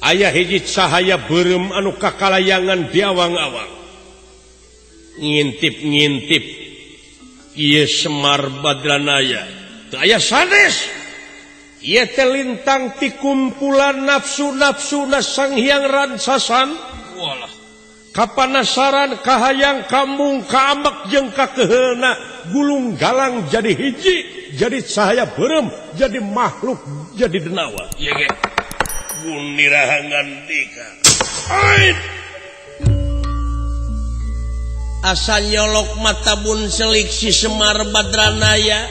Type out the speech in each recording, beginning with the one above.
Aya hiji cahaya beureum anu kakalayangan di awang-awang. Ngintip-ngintip ieu Semar Badranaya. Teu aya sanes. Ieu teh lintang ti kumpulan nafsu-nafsuna Sang Hyang Ransasan. Walah. Kapanasaran kahayang kambung kaambek jeung kakeheulna gulung galang jadi hiji, jadi cahaya beureum, jadi makhluk, jadi denawa. Ieu ge. Gunirahangan dika. Ait! Asa nyolok mata bun selik si Semar Badranaya.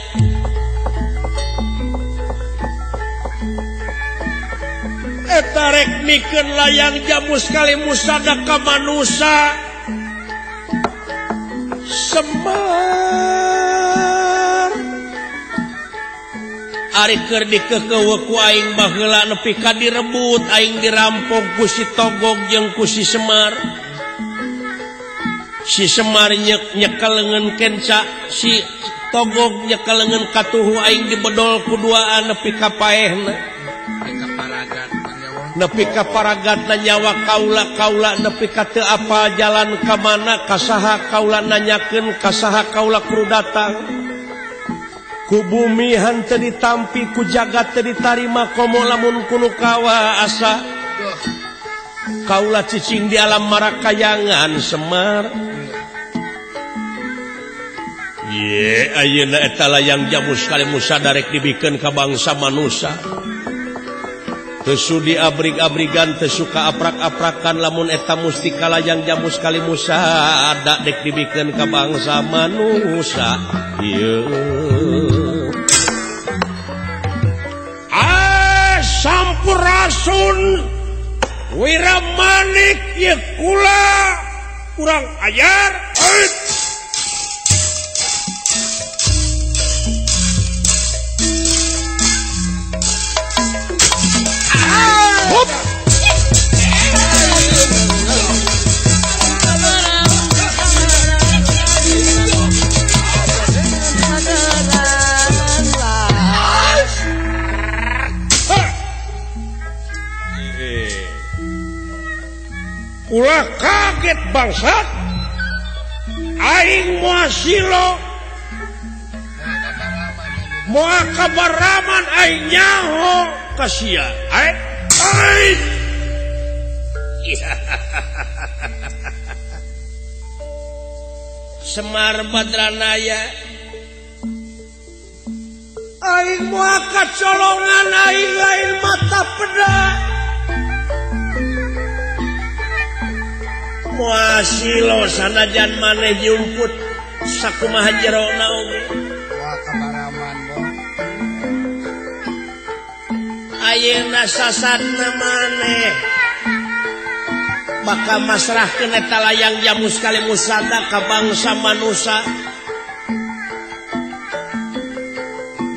Eta rek mikeun layang jamus kali musada ka manusa. Semar ari keur dikeukeuweuk ku aing baheula nepi ka direbut aing dirampok ku si Togog jeung ku si Semar. Si Semar nyekel leungeun kenca, si Togog nyekel leungeun katuhu aing dibedol ku duaan nepi ka paehna. Nepi ka paragatna nyawa kaula, kaula nepi ka teu apal jalan ka mana, ka saha kaula nanyakeun, ka saha kaula kudu datang. Ku bumi henteu ditampi, ku jagat teu ditarima, komo lamun kuno kawa asa. Kaula cicing di alam marakayangan Semar. Ye, ayeuna eta layang jamus kali musa darek dibikeun ka bangsa manusa. Teu sudi abrig-abrigan, teu suka aprak-aprakan, lamun eta mustika layang jamus kali musa ada dek dibikeun ka bangsa manusa. Ieu. Ah, sampurasun Wiramanik ieu kula kurang ajar. Ait. Ulah kaget bangsat, aing moal silo, moal kabaraman aing nyaho ka sia. Aing, aing. Semar Badranaya, aing moal kacolongan, aing lain mata peda. Moal silo sanajan maneh jumput sakumaha jerona oge. Moal kabaraman bo. Ayeuna sasadna maneh bakal masrahkeun eta layang jamus kali musada ka bangsa manusa.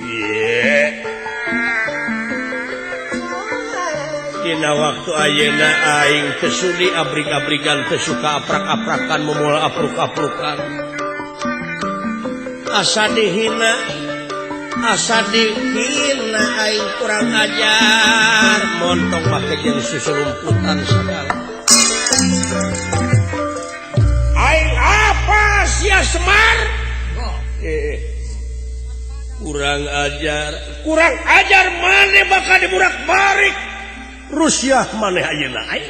Ye. Dina waktu ayeuna aing teu sudi abrig-abrigan, teu suka aprak-aprakan, memul apruk-aprukan. Asa dihina, asa dihina aing kurang ajar, montong make jeung susulumputan sagala. Aing apa sia Semar? Kurang ajar, kurang ajar maneh bakal diburak-barik. Rusia maneh ayeuna aing.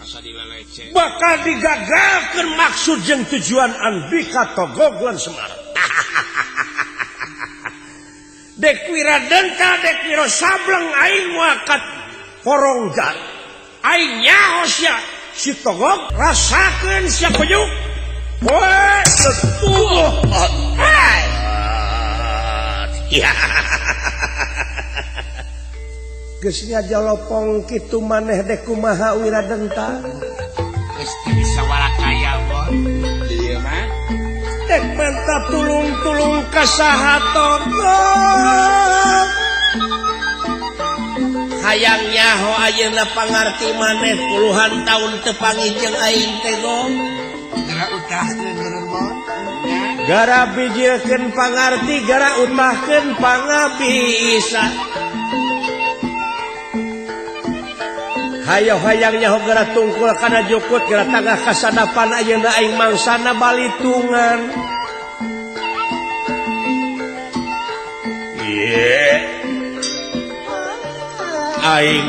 Asa dileleceh. Bakal digagalkeun maksud jeung tujuan Andika Togog lan Semar. Dek wira denta, dek wira sableng aing moal kat poronggan. Aing nyaho sia si Togog rasakeun sia penyuk. Poe tetuh. Ya. Geus nya jalopong kitu maneh dek kumaha wira denta. Geus teu bisa warakaya bon. Ieu mah dek menta tulung-tulung ka saha Togog. Hayang nyaho ayeuna pangarti maneh puluhan taun teu panggih jeung aing teh gong. Gara utahkeun bener bon. Gara bijilkeun pangarti, gara utahkeun pangabisa. Hayo hayang nyaho geura tungkul kana jukut geura tangah kasadapan ayeuna aing mangsana balitungan. Ye. Aing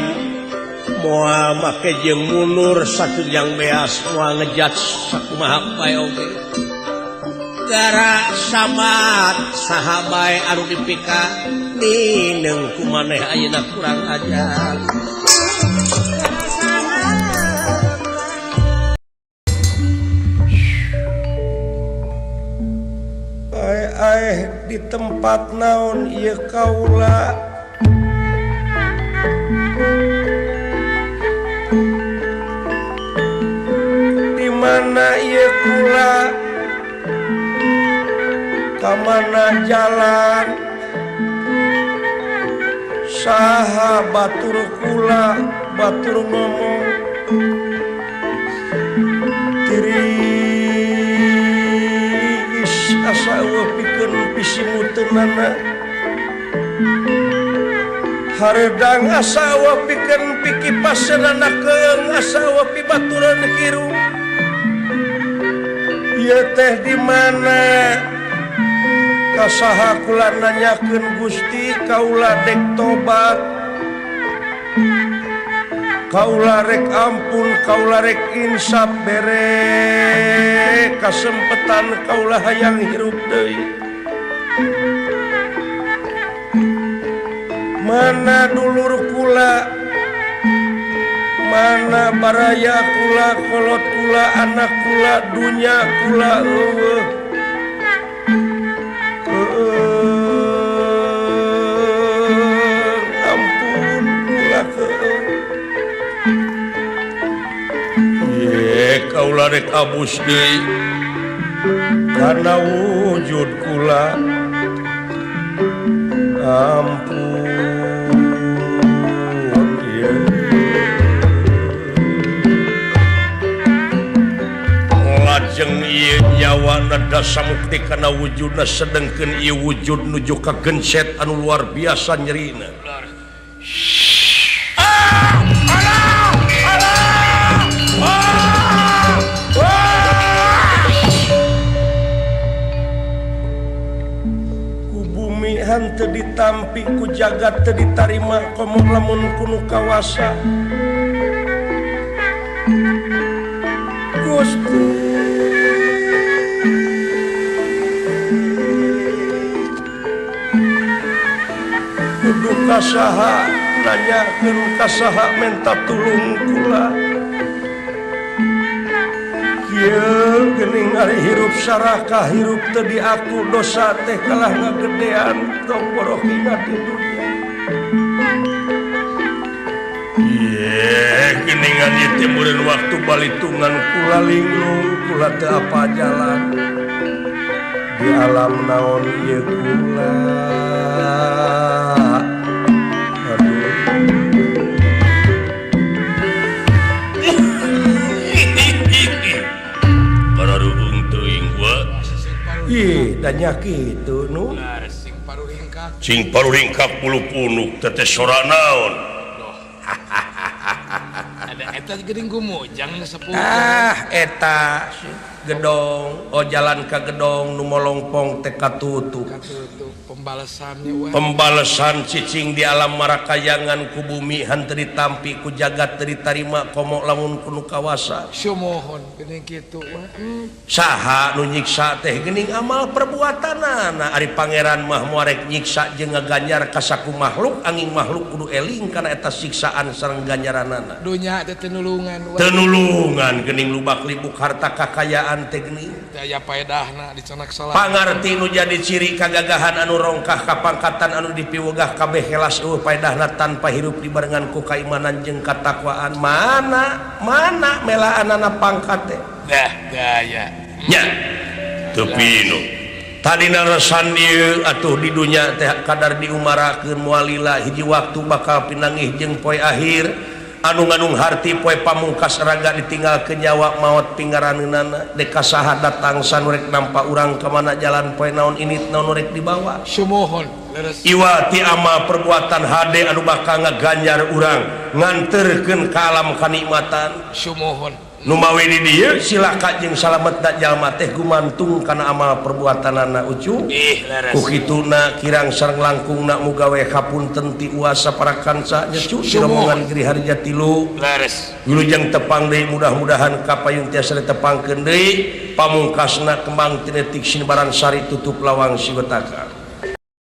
moal make jeung mundur satujang beas moal ngejat sakumaha bae oge. Gara samat saha bae anu dipika nineung ku maneh ayeuna kurang ajar. Aeh di tempat naon ieu kaula di mana ieu kula ka mana jalan saha batur kula batur ngomong tiris asa eueuh pikeun pisimuteunana haredang asa eueuh pikeun pikipaseunana keung asa eueuh pibaturan hirup ieu teh di mana kasaha kula nanyakeun Gusti kaula dek tobat kaula rek ampun kaula rek insaf bere kasempetan kaula hayang hirup deui mana dulur kula mana baraya kula kolot kula anak kula dunya kula eueuh ampun kula keung ye kaula rek abus deui karena wujud kula ampun ye lajeng ieu nyawa nada samukti kana wujudna sedengkeun ieu wujud nuju ka gencet anu luar biasa nyerina. Ku bumi henteu ditampi ku jagat teu ditarima komo lamun kunu kawasa Gusti kudu kasaha nanyakeun kasaha menta tulung kula kieu geuning ari hirup sarakah hirup teu diaku dosa teh kalah ngagedean tong boroh ingat di dunya. Ye geuningan ieu teh meureun waktu balitungan kula linglung kula teu apa jalan di alam naon ieu kula. Aduh ih tanya kitu nu sing paruringkak bulu punuk teh sora naon. Ada eta geuning gumujang sepuh. Ah eta gedong oh jalan ka gedong nu molongpong teh katutup. Katutup pembalasannya wah. Pembalasan cicing di alam marakayangan ku bumi henteu ditampi ku jagat teu ditarima komo lamun kunu kawasa. Sumohon geuning kitu wah. Saha nu nyiksa teh geuning amal perbuatanana ari pangeran mah moal rek nyiksa jeung ngaganjar ka saku makhluk angin makhluk kudu eling kana eta siksaan sareng ganjaranana. Dunya teh tenulungan wah. Tenulungan geuning lubak libuk harta kakayaan teh geuning. Teu aya paedahna dicanak salah. Pangarti nu jadi ciri kagagahan anu rongkah kapangkatan anu dipiwegah kabeh kelas eueuh paedahna tanpa hirup dibarengan ku kaimanan jeung katakwaan. Mana mana melaanana pangkat teh. Dah daya. Nya teu pinu. Tadina resan ieu atuh di dunya teh kadar diumarakeun moal lila hiji waktu bakal pinanggih jeung poe akhir anu nganung harti poe pamungkas raga ditinggalkeun nyawa maot pinggaraneunana dek saha datang sanurek nampa urang ka mana jalan poe naon init naon rek dibawa. Sumohon Iwa ti amal perbuatan hade anu bakal ngaganjar urang nganterkeun ka alam kanikmatan. Sumuhun. Numawi di dieu silaka jeung salametna jalma teh gumantung kana amal perbuatanana ucu. Ih, leres. Ku kituna kirang sareng langkungna muga we kapunten ti uasa para kanca nya cu di rombongan Giri Harja 3. Leres. Wilujeng tepang deui mudah-mudahan kapayun tiasa ditepangkeun deui pamungkasna kembang tinetik sinbaran sari tutup lawang siwetaka.